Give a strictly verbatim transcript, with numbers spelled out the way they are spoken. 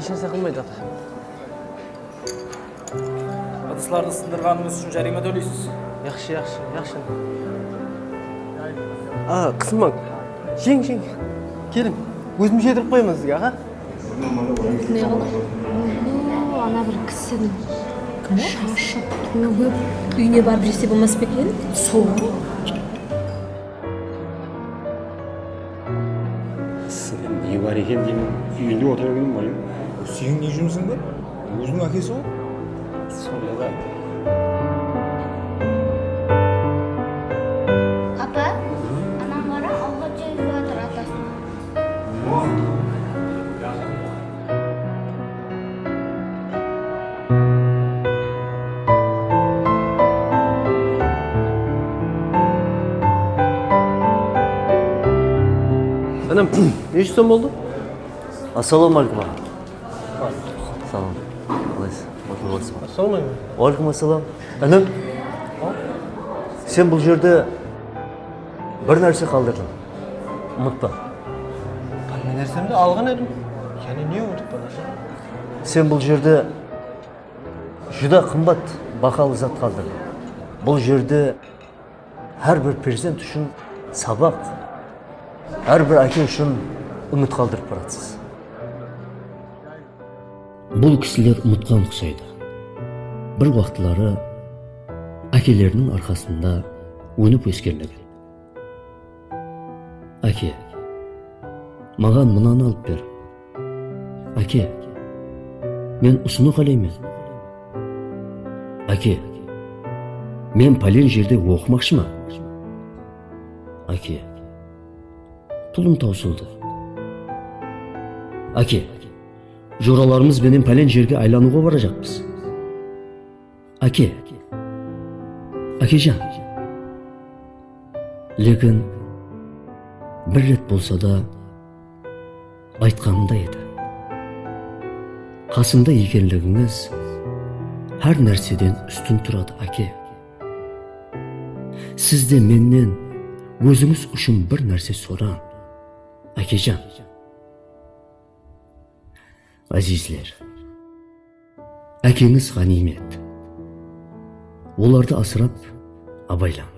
Hesh nárse qılmaydı, ata. Idıslardı sındırǵanıńız ushın járiyma tóleysiz. Yaqshı, yaqshı, yaqshı. A, qısınbań. Jeń, jeń. Keliń. Ózim jedirip qoyaman sizge, aǵa. Ne qıldı? Oho, ana bir kisiniń shashı tógip, úyine barıp jese bolmas pa eken? Sol. Sizde ne bar eken deymen, úyinde otıra bergen bar ya. Seniń ne jumısıń bar? Óziniń ákesi ǵoy. Sonday da. Apa, anam qara, awqat jep atır atasına. Anam, ne ushın boldı? Assalawma aleykum, aǵa. Salam. Qalaysız? Maqul bolsın. Assalawma aleykum. Wa aleykum assalam. Inim, sen bul jerde bir nárse qaldırdıń. Umıtpa. Qanday nársemdi alǵan edim. Jáne ne umıtıp barasań? Sen bul jerde júdá qımbat bahalı zat qaldırdıń. Bul jerde hár bir perzent ushın sabaq, hár bir áke ushın úmit qaldırıp baratsız. Bul kisiler umıtqan uqsaydı. Bir waqıtları ákeleriniń arqasında ónip óskenligin. Áke, maǵan mınanı alıp ber. Áke, men usını qáleymen. Áke, men pálen jerde oqımaqshıman. Áke, pulım tawsıldı. Áke, joralarımız benen pálen jerge aylanıwǵa barajaqpız. Áke, ákejan. Lekin bir ret bolsa da aytqanımday edi. Qasımda ekenligińiz hár nárseden ústin turadı, áke. Siz de mennen ózińiz ushın bir nárse sorań, ákejan. Áziyzler, ákeńiz ǵániymet. Olardı asırap, abaylań.